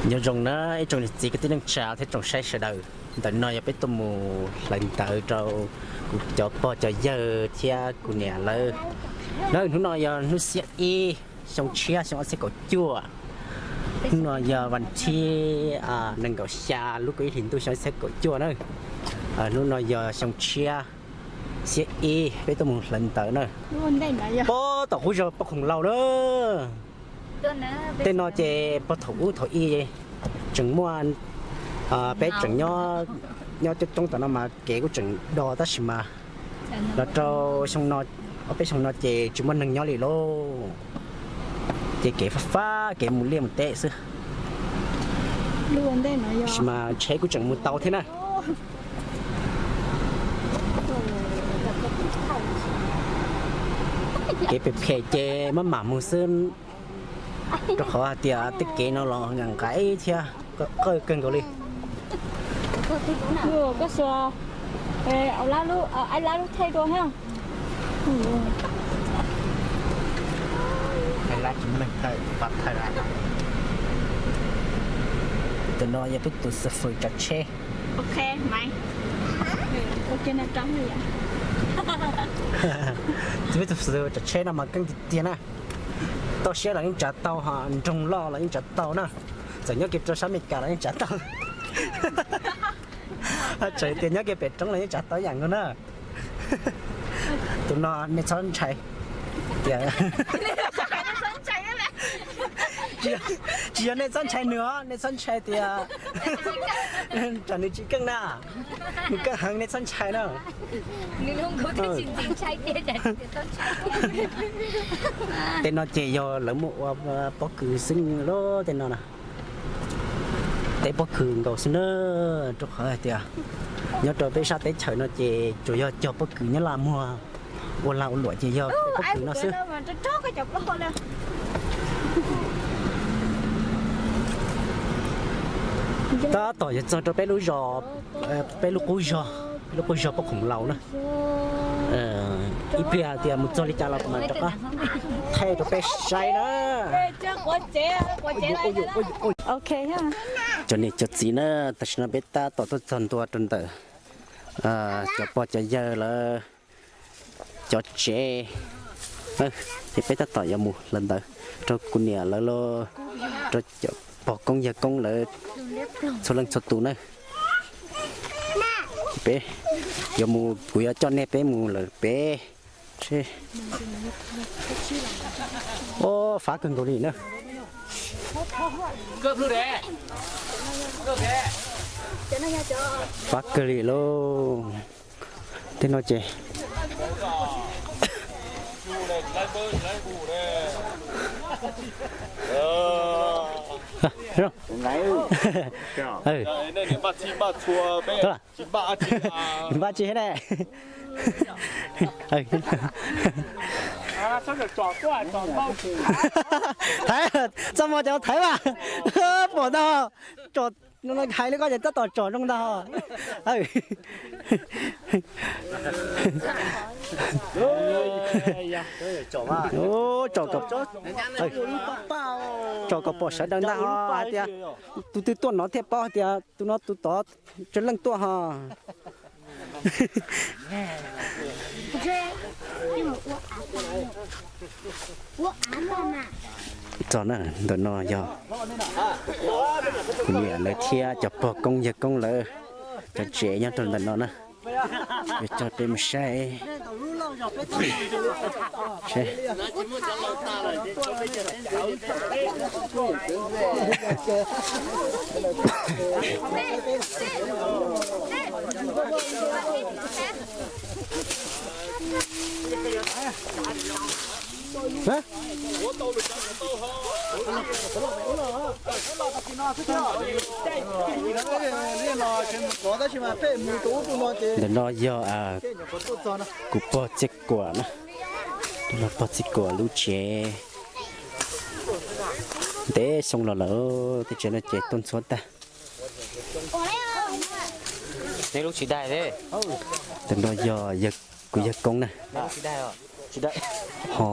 Nyob zoo na ib tsoom niam txiv kwv tij neej tsa thiab tsoom saib sawv daws. Ntawm no yog peb tuaj mus hlawv ntawv rau kuv cov pog cov yawg thiab kuv niam lawv. Na hnub no yog hnub xiab ib xyoo tshiab xyoo ob txhiab kaum cuaj. Hnub no yog vas thib nees nkaum xya lub kaum ib hlis ntuj xyoo ob txhiab kaum cuaj na. Hnub no yog xyoo tshiab xiab ib peb tuaj mus hlawv ntawv na. Pob tom qub zos Poj Khoom Laus na. Tej no ces puag thaum ub thaum ub tseem muaj, peb tseem nyob coob coob tom no mas kev kuj tseem do tab sis mas los rau xyoo no, ob peb xyoo no ces tsis muaj neeg nyob li lauj. Ces kev fab fab kev mus liaj mus teb xwb. Tab sis mas tsheb kuj tseem mus tau thiab na. Kev phem phem ces maj mam mus xwb, rau qhov hais tias tej kev no los nqaim nqaim thiab qawj kawg nkaus li. Tus no yog peb tus xav fwm tsav tsheb. Peb tus xav fwm tsav tsheb no mas keej tiag tiag na. Toj siab los yeej tsav tau, ho nroog loj los yeej tsav tau na. Txawm nyob kiag rau sab Amelikas los yeej tsav tau. Txawm tias nyob kiag pem roob los yeej tsav tau ib yam nkaus na. Tus no nej txhob ntshai tias, tsis yog nej txhob ntshai nws os, nej txhob ntshai tias tsam nws tsis keej na. Nws keej heev, nej txhob ntshai na. Tej no ces yog lawv muaj ua pob kws xwb los tej no na. Teb pob kws nkaus xwb na, rau qhov hais tias nyob rau peb sab teb chaws no ces tsuas yog cog pob kws nyob laj muag, ua lag ua luam ces yog pob kws no xwb. Tab tom yuav txog rau peb lub zos, peb lub qub zos, lub qub zos Poj Khoom Laus na. Ib pliag tias mus txog li cas los kuv mam rov qab thaij rau peb saib na. Cov niam cov txiv na, tam sim no peb tab tom tuaj txog ntua rau ntawm cov pog cov yawg lawv cov tsev, ces peb tab tom yuav mus hlawv ntawv rau kuv niam lawv los rau cov pog koob yawg koob lawv txhua leej txhua tus na. Peb yuav mus, kuv yuav coj nej peb mus lawm peb. Ob, fab kawg nkaus li na. Fab kawg li lauj. Tej no ces npaj tsi thiab ne. Thaiv, txoj hmoo cov thaiv mas pom ntag. Tsom, hais li koj ces tab tom tsom zoo ntag. Tsom kom pom sawv daws ntag ho hais tias tus twg tuaj no thiaj paub hais tias tus no tus tod tsawg leej tuaj ho. Txog na, ntawm no yog kuv niam lawv thiab cov pog koob yawg koob lawv cov tsev nyob rau ntawm no na. Yuav coj peb mus saib. Ntawm no yog kuv pog Txiaj Kuam na, pog Txiaj Kuam lub tsev. Ntev xyoo los lawm, tej tsev no ces tuaj ntxhuav tag. Ntawm no yog kuv yawg koob na. Ho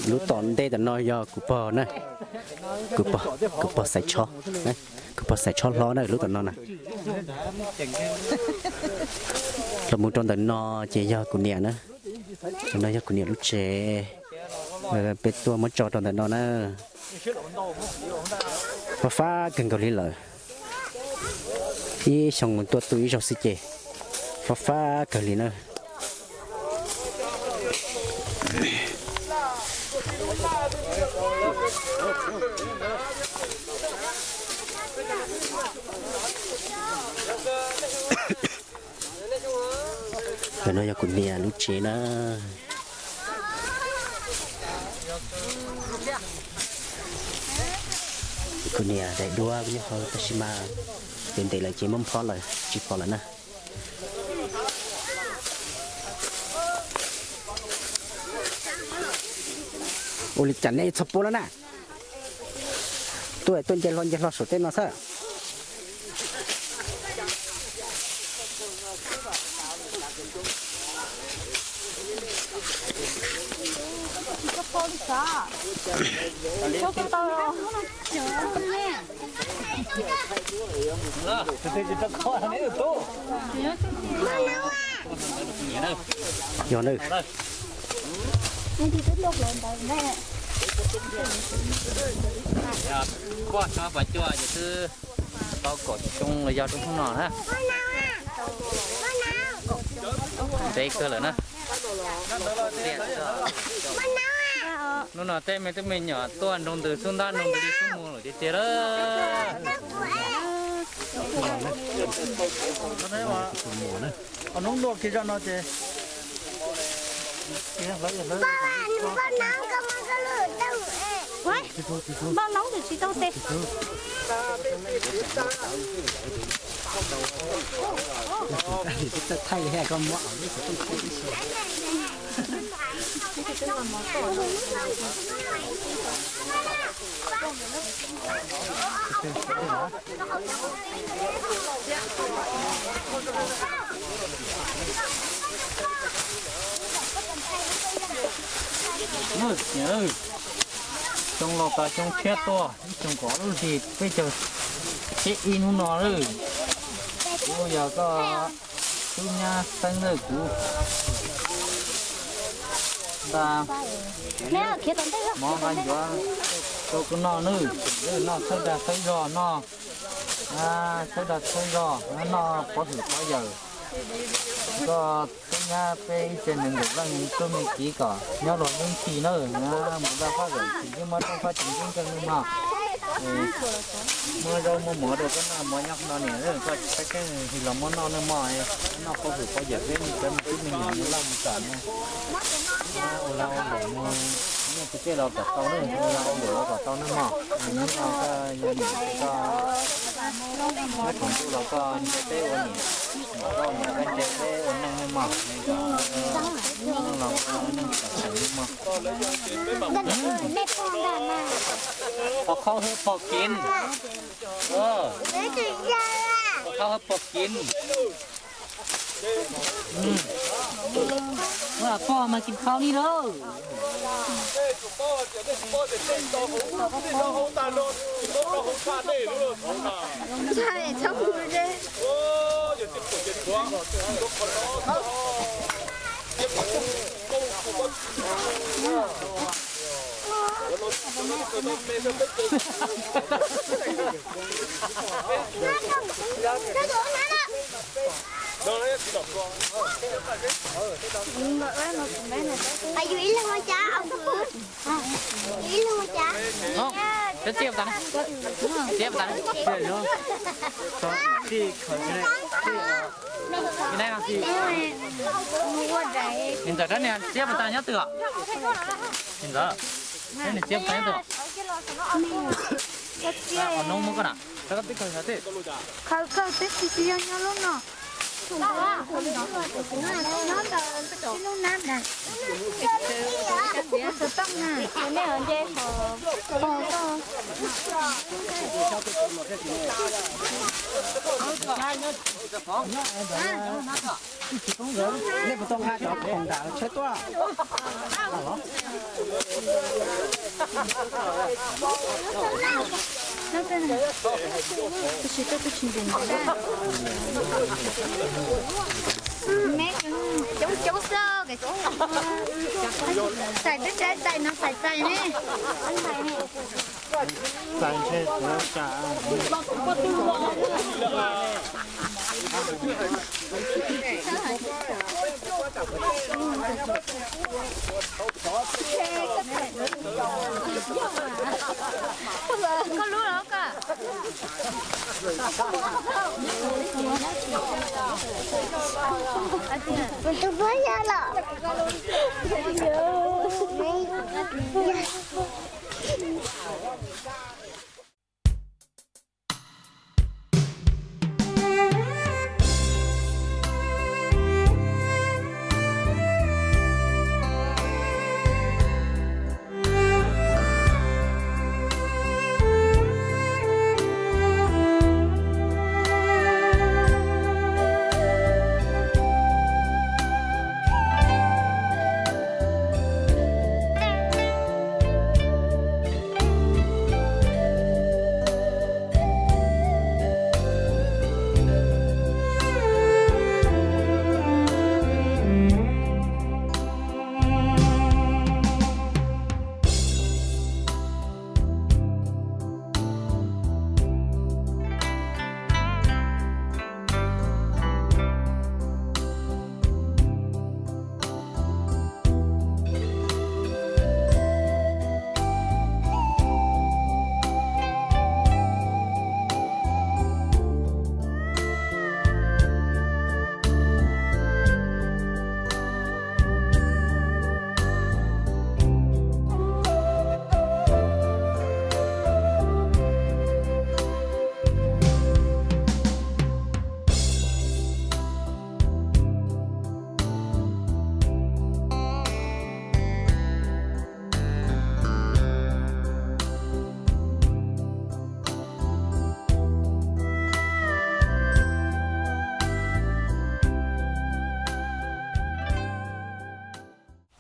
lub tom ntej tom no yog kuv pog na, kuv pog, kuv pog Xaiv Tshob, kuv pog Xaiv Tshob hlob na, lub tom no na. Los mus rau ntawm no ces yog kuv niam na, ntawm no yog kuv niam lub tsev, peb tuaj muab tso rau ntawm no na. Fab fab kawg nkaus li lawm, ib xyoo mus tuaj tu ib zaug xwb ces fab fab kawg li na. Ntawm no yog kuv niam lub tsev na. Kuv niam daim duab nyob hauv tab sis mas ntev ntev lawm ces muab phob lawm tsis pom lawm na. Ua li cas nej txhob pub lawm na. Tuaj tuaj nce hlo nce hlo saum tej no xwb. Yog na. Kuaj tso pas cua ces twb tau kaum xyoo los yog rau hnub no na. Ntev kawg lawm na. Hnub no tej me tub me nyuam tuaj nroo ntws xub ntab nroo ntws li xub mu lawm tiag tiag lawm. Hnub no kiag zoj no ces npaj noob tus tsis tau tes. Thaij li koj muab. Xyoo laus tas xyoo tshiab tuaj, ib xyoo kaum ob lub hlis peb caug tsib ib hnub no lawm. Kuv yog koj tub nyab Xeeb nawb, kuv nta mov nqa ncuav rau koj noj nawb, noj txhawb dag txhawb zog, noj txhawb dag txhawb zog, noj pov hwm pov yawm. Koj tub nyab peb ib tse nees nkaum leej tub me kiv kom nyob luag ib ntsis nawb, mus laj fab zawm tsis yeej muaj rooj fab tsis yeej kawg nawb mog. Muaj zaub muaj mov rau koj noj, mov nyob no niam, koj tsis txhob keej his los muab noj nawb mog. Noj pov hwm pov yawm peb cov me tub me nyuam mus laj mus kam na. Ua lag ua luam mus, nej tus tej los kom tau nawb, ua lag ua luam los kom tau nawb mog. Hnub no koj yog niam ces koj muab khoom ntuj los koj nce teb ua niam, koj niam koj nce teb ua neej nawb mog. Neej los neej kom tseem nawb mog. Pog khaub hwb pog kiv, pog khaub hwb pog kiv. Pog mas kis khau li lawm. Yus ib leeg ua cas, yus ib leeg ua cas? Peb txiab pas tas, txiab pas tas. Nim ntxawm rab niag txiab pas tas nyob twg os? Nim ntxawm, rab niag txiab pas tas nyob twg os? Qhov noob muab koj na. Khaws kawg peb tsis tsis yog nyob lub no. Nyob ntawm lub nab na. Xov tooj na, nej nce pog koj. Nej puas tau nqa cov khoom nram tsheb tuaj? Coob coob xwb, xais twb tsaib xais no xais txais ne. Txais ntshe kuv cas. Koj lub los koj? Tus puab yog los.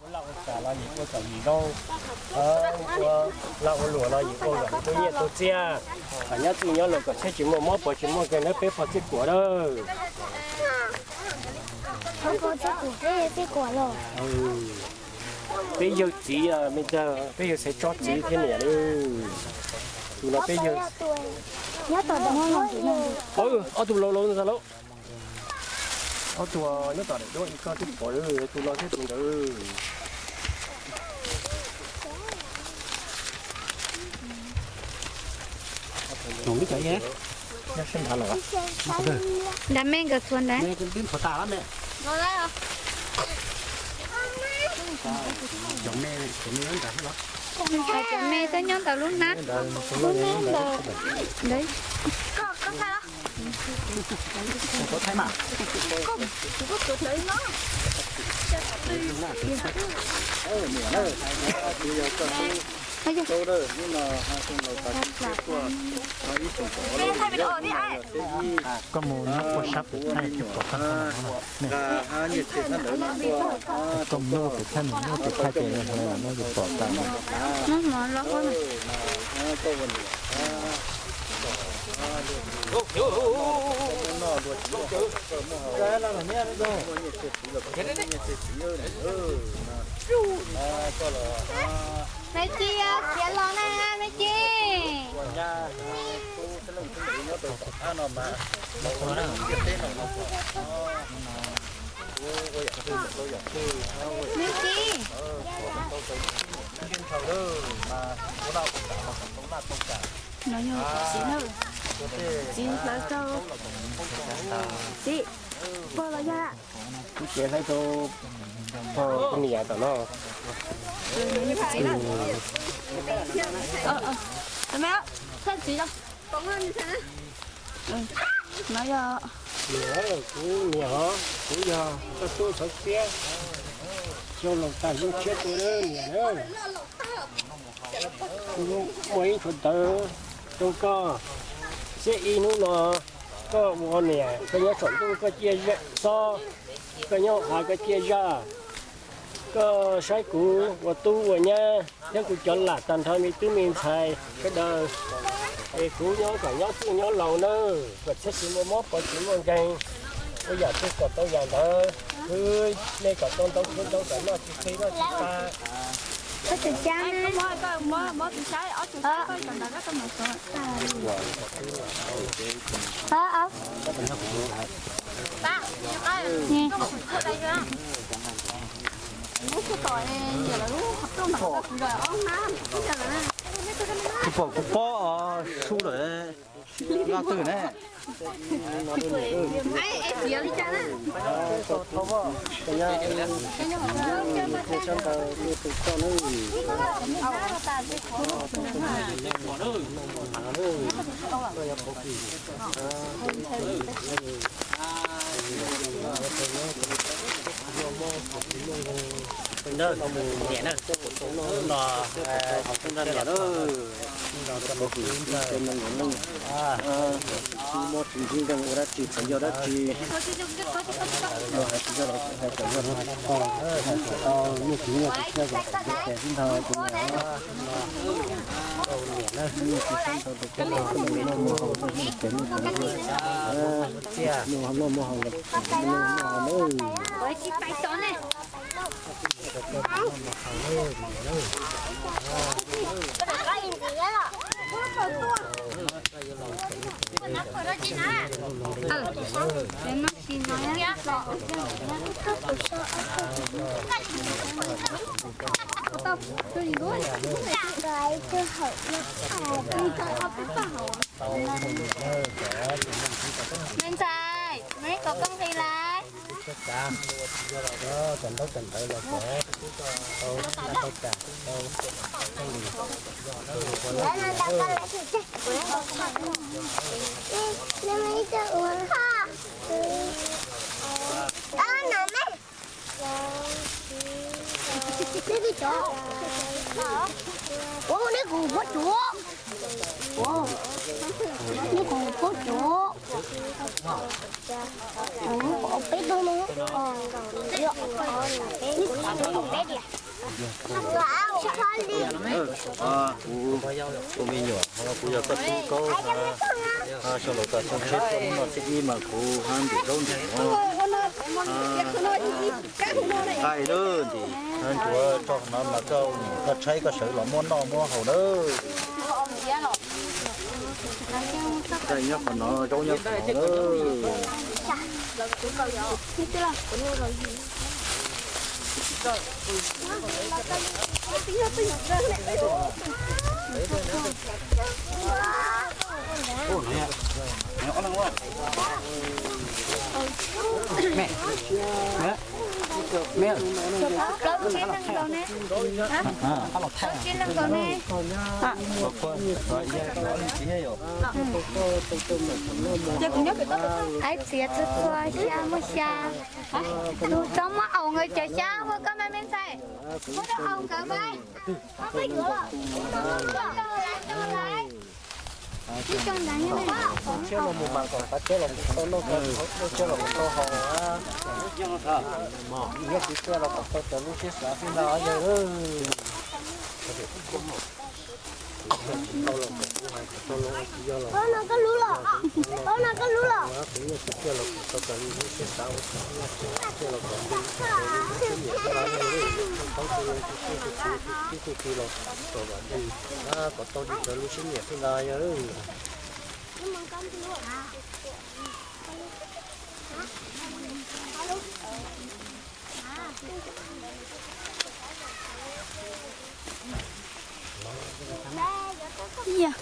Ua laj ua kam los yim ua kom yim zoo, ua laj ua luam los yim ua kom yim tau nyiaj tau txiag. Nyob txij nyob los kom tsheb tsis muaj mob pos tsis muaj nkeeg nawb peb pog txij kuam lawm. Peb yawg txiv, peb yawg xaiv tsob txiv thiab niam lawm. Tus no peb yawg, ob tug laus laus ntag lauj. Ob tug nyob tom daim duab ib koj twb pom, tus no thiab tus ntawd. Nyob sab nrad los, nrad me nkawd txhua ntawd. Cov me twb nyob ntawm lub hnab, lub hnab ntawd. Koj mus nyob puag sab pem thaij tsis pom koj no. Koj mus nyob puag pem thaij, nyob puag pem thaij ces no yus pom tas no. Me Ci, khiav los na Me Ci. Me Ci. No yog txiv na, txiv hlawv rau, txiv, puas los yog? Kuv tsev hlawv rau pog niam tom no. Txiv na, txiv, no yog kuv niam hov, kuv yog koj tub Xauv Xiab, xyoo laus tag lub tshiab tu niam na. Muaj ib tshuav tawv rau koj, xiab ib hnub no koj ua niam koj nyob saum ntuj koj ciaj zaj xob, Koj nyob av koj ciaj zaj, koj saib kuv ua tub ua nyab thiab kuv cov lam tag nrho me tub me ntxhais sawv daws, es kuv nyob kom nyob txwj nyob laus nawb, kom txhiab tsis muaj mob pov tsis muaj nkeeg, ua yam twg kom tau yam ntawd, khwv nej kom tau ntau khwv ntau kom noj tsis qhi noj tsis tas. Kuv pom kuv pob sub lawm, laj twg ne? Muaj tsis ntsib nkeeg ua dab tsi txawm yog dab tsi los hais tsis yog los hais kom yog no, hais kom tau nyiaj tsis nyiaj tsis thiaj kom tsis thiaj ntau tus no. Nyiaj tsis sab ntau tus koj los muaj noj muaj haus, muaj noj muaj haus, muaj noj muaj haus na. Me ntxhais, me kom koj nqis lawm. Ua, neb kuv pob cuv. Ua, neb kuv pob cuv. Ua, peb tug no. Kuv ua me nyuam, kuv yog koj tub Kaub, xyoo laus tas xyoo tshiab tuaj hnub no xiab ib mas kuv hab ntim zaub ntim mov. Nqaij lawm ntim, ncuav tso qhov no mas koj, koj tshaib koj sawv los muab noj muab haus lawm. Nqaij nyob qhov no, zaub nyob qhov no lawm. Plaub tsib leej nkaus ne. Plaub tsib leej nkaus ne. Ces kuv nyob pem toj. Hais txiav txhua txhua xya muaj xya. Tus txhob muab aus nkawd cov xyab ua koj me me ntxhais. Muab rau aus nkawd mas. Tshiab los mus mas kom qab tshiab los mus tau noj, tshiab los mus tau haus. Yog tsis tshiab los kom tau raws lub siab xav xwb ntag yawg. Paub no koj lub los, paub no koj lub los. Kuv yeej tsis ciaj los kuv tau raws li lub siab xav ua, kuv yeej tsis ciaj los kom li, kuv siab nyiam xwb los yeej li, paub tsis li, tsis txij tsis txi, tsis txij tsis txi los kom vam li, kom tau li raws lub siab nyiam xwb ntag yawg. Yog,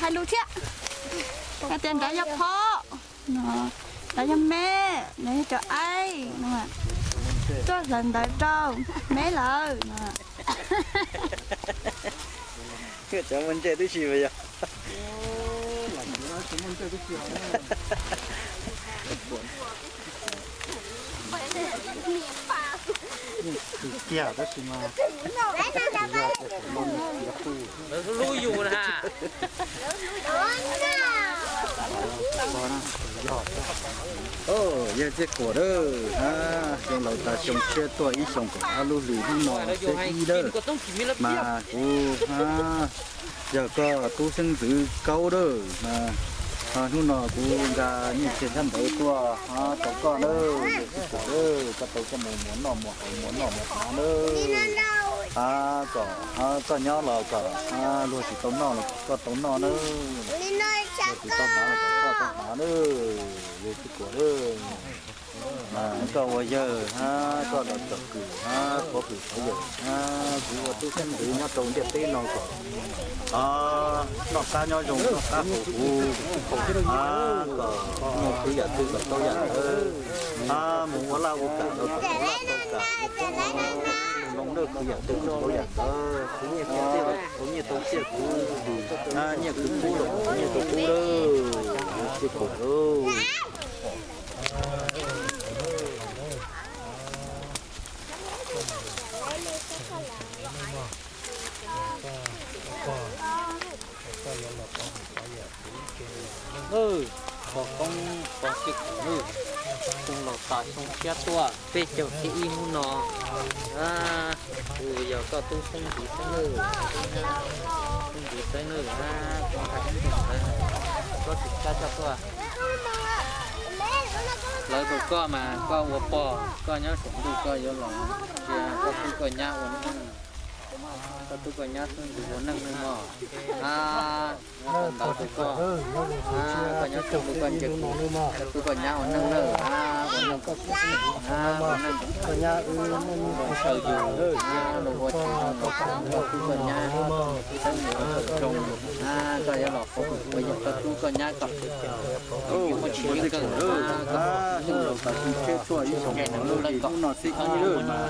hais lus thiab, hais tias nrad yog phob, nrad yog me, nrad yog cov aib, tuaj hlawv ntawv rau me lawm no. Cov muaj ntse tib si mas yog. Kiag tab sis mas lub yus na. Yog, yawg Txiaj Kuam lawm, xyoo laus tas xyoo tshiab tuaj ib xyoos kaum ob lub hlis hnub no xiab ib lawm, mas kuv yog koj tub xeeb ntxwv Kaub lawm, mas hnub no kuv nqa nyiaj txiag xyab ntawv tuaj rau koj lawm, yawg Txiaj Kuam lawm, koj tau coj mus muas noj muas haus muas noj muas hnav lawm, kom koj nyob los kom luag tsis tau noj los kom koj tau noj nawb, luag tsis tau hnav los kom koj tau hnav nawb, yawg Txiaj Kuam lawm. Mas koj ua yawg hab koj los tsom kwm hab pov kwm pov yawm hab kuv ua tub xeeb ntxwv nyob rau ntiaj teb no kom noj qab nyob zoo noj qab haus huv, hab kom muaj khwv yam twg kom tau yam ntawd, hab mus ua laj ua kam los kom tau laj tau kam, mus loo lawj khwv yam twg kom tau yam ntawd, khwv nyiaj txiag los kom tau nyiaj tau txiaj, khwv nyiaj khwv kub los kom tau nyiaj tau kub lawm, yawg Txiaj Kuam lawm. Pog koob pog Txiaj Kuam lawm, xyoo laus tas xyoo tshiab tuaj peb caug xiab ib hnub no, kuv yog koj tub xeeb ntxwv xeeb lawm, tub xeeb ntxwv xeeb lawm, koj tsis tshab coj tuaj. Lawv rau koj mas koj ua pog, koj nyob saum ntuj koj yuav los ntsia koj tub koj nyab ua neej, koj tub koj nyab xeeb ntxwv ua neej nawb mog. Ab, ntawd rau koj, koj nyob saum ntuj koj ntsia kuv, koj tub koj nyab ua neej nawb, ab, ua neej, ab, ua neej, ua tsaug yus, ab, los ua tsaug koj tub koj nyab, ab, koj yuav los pov kuv ua yog koj tub koj nyab kom koj tsis muaj tsis yeej kawg, ab, koj tub los kom tsis tshiab tuaj ib xyoos kaum ob lub hlis hnub no xiab ib lawm mas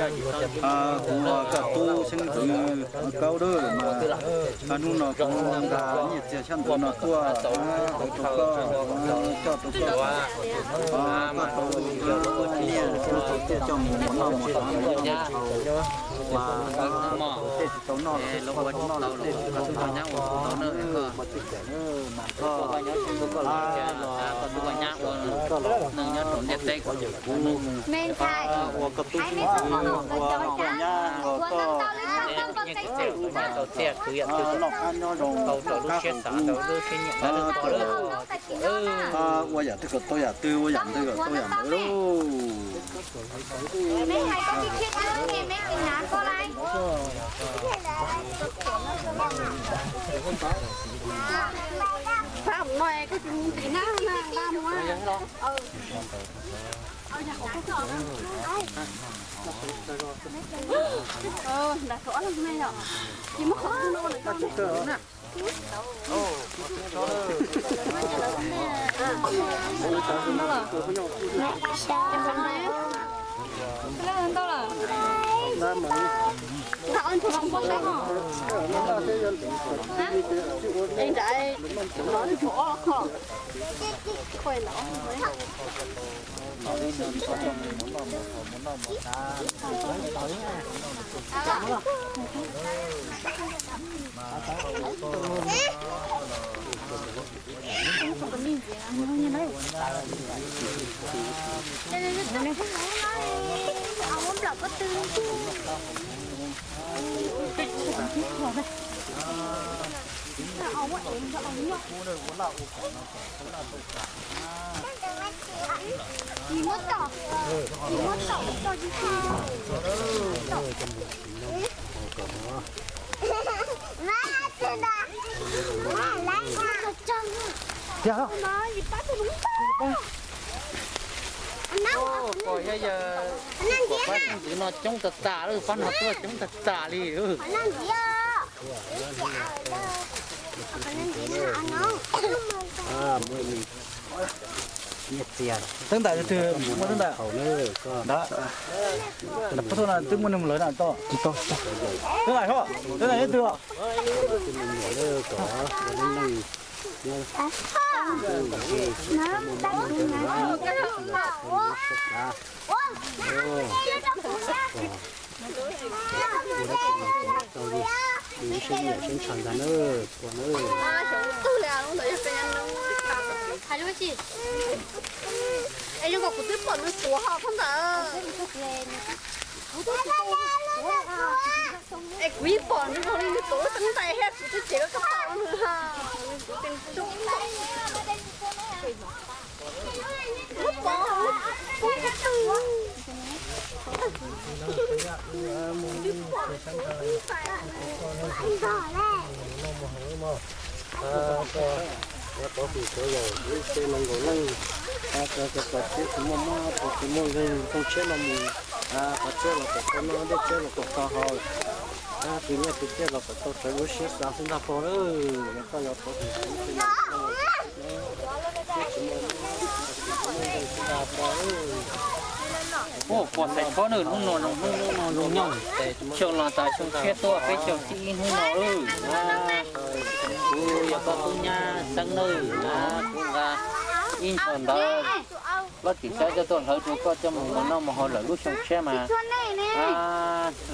kuv ua koj tub xeeb ntxwv Kaub lawm mas hnub no kuv nqa nyiaj txiag xyab ntawv no tuaj tawv rau koj, coj rau koj, koj tau nyiaj tau txiaj coj mus muas noj muas haus, mas tej tsis tau noj los tej tsis tau noj los tej tsis tau noj los tej tsis tau noj los mas koj los koj los neeg nyob rau ntiaj teb kom yawm kuv ua koj tub xeeb ntxwv ua koj noj qab nyob zoo noj qab haus huv, ua yam twg kom tau yam twg ua yam ntawd kom tau yam ntawd lauj. Pog yawg, pab xeeb ntxwv no coob tas tas lawm, pab no tuaj coob tas tas li. Teeb ntais twg muaj teeb ntais ntawd. Pab tuaj no twb muaj neeg lawv na tau. Teeb ntais ho, teeb ntais nyob twg os? Hais lub tsi? Es zoo nkaus kuv twb pom nws tuav ho phab ntawd. Es kuv yeej pom nws zoo li nws tuav lub teeb ntais thiab kuv twb cev lub kab poj nws ha. Lub pov, lub pov twg. Nyob tau hwm tau yawm ib tse nees nkaum leej, txog txog txog tsis muaj mob tsis muaj nkeeg, thooj tshiab no mus, qhov tshiab los kom tau noj, dej tshiab los kom tau haus, tus nyiaj tus txiaj los kom tau sawv lub siab xav xwb ntag pog. Yog koj yog tau hwm tau yawm ib tse nees nkaum leej, tsis muaj mob tsis muaj nkeeg xwb ntag pog. Pog Xais Khob nawb, hnub no zoo, hnub no zoo nyob, xyoo los tas xyoo tshiab tuaj peb caug tsib ib hnub no lawm. Kuv yog koj tub nyab Xeeb nawb, kuv nqa ib nthos ntawv plaub tsim saib coj tuaj hlawv rau koj coj mus mus noj mus haus lawm lub xyoo tshiab mas.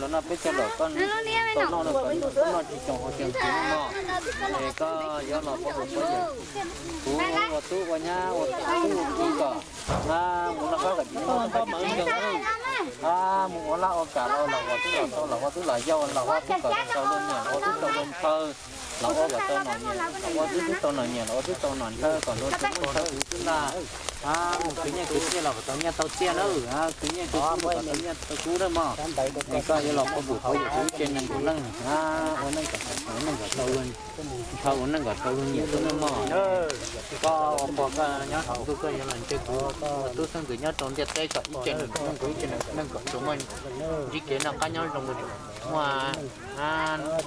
Los no peb coj los koj tau noj no, koj noj tsis tsoom haus tsis txhua no, es koj yuav los pov hwm pov yawm kuv ua tub ua nyab ua tub ua kiv kom mus noj qab kom tsis muaj txoj kab tsis muaj nkeeg. Mus ua laj ua kam los los ua tub los tau los ua tub los yau los ua tub kom tau luag nyiam los ua tub tau luag ntshaw, los ua kom tau nom nyiam los ua tub tau nom nyiam los ua tub tau nom ntshaw kom luag tsis muaj ntshaw kuv xwb ntag. Mus khwv nyiaj khwv txiaj los kom tau nyiaj tau txiaj nawb, khwv nyiaj khwv kub los kom tau nyiaj tau kub nawb mog. Es koj yuav los pov hwm pov yawm kuv ib tse nees nkaum leej, ua neej kom tau luag ntshaw, ua neej kom tau luag nyiam xwb nawb mog. Koj ua pog koj nyob saum ntuj koj yuav los ntsib kuv ua tub xeeb ntxwv nyob rau ntiaj teb kom ib tse nees nkaum leej kuv ib tse nees nkaum leej kom tsuas muaj ntsib kev noj qab nyob zoo, muaj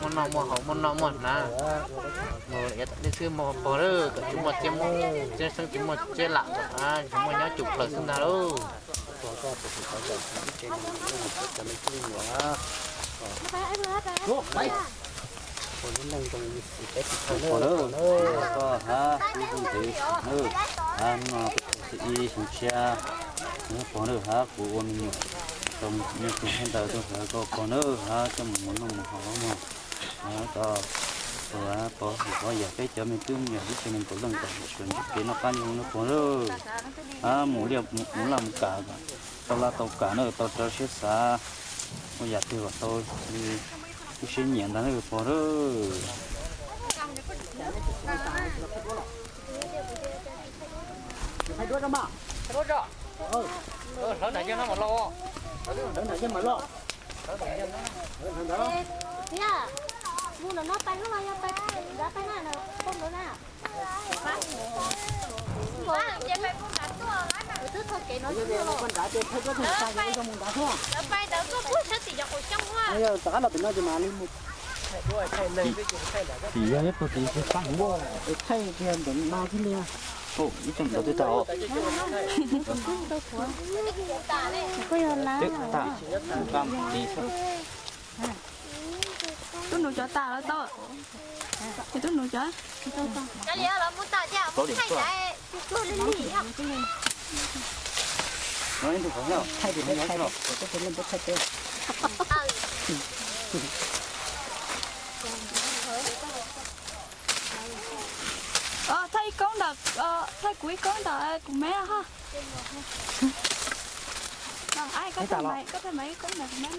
muaj noj muaj haus muaj noj muaj hnav, mus ua tas li xwb mog pog, kom tsuas muaj txiaj muaj txiaj xeeb tsis muaj txiaj lam, tsuas muaj nyob cuj plaws xwb ntag lauj. Pog nawb, koj hab kuv ua ntxwv nawb, hab no ib xyoo tshiab, pog nawb, hab kuv ua me nyuam rau me tug hab ntawd tuaj hlawv koj pog nawb, hab coj mus mus noj mus haus mog. Hab koj pog, pog yog peb cov me tub me nyuam ib tse nees nkaum leej kom tsuas ntsib kev noj qab nyob zoo nawb pog nawb. Hab mus laj mus kam kom tau laj tau kam nawb, tau raws siab xav, ua yam twg kom tau ib siab nyiam ntag nawb pog nawb. Mus no pais lub los yog pais nrad pais na, poj ntawd na. Twb txog kev no, lawv pais ntawd tuaj pub sab tim cov qaum xyoob. Rov qab los pem no ces mam li mus. Tim yog ib tug tim tsis fab heev, thaij kiag ntawm no thiaj li. Ib tug ntawd twb tag os. Koj yog lab. Tub nus cov tas lawm tau. Ces tub nus cov. Plaub lim tuaj. No ib tug qhov nyob. Thaij tus no thaij los. Thaij ib koob ntawm, thaij kuv ib koob ntawm kuv meb ha. Koj thaij mas ib koob ntawm kuv meb.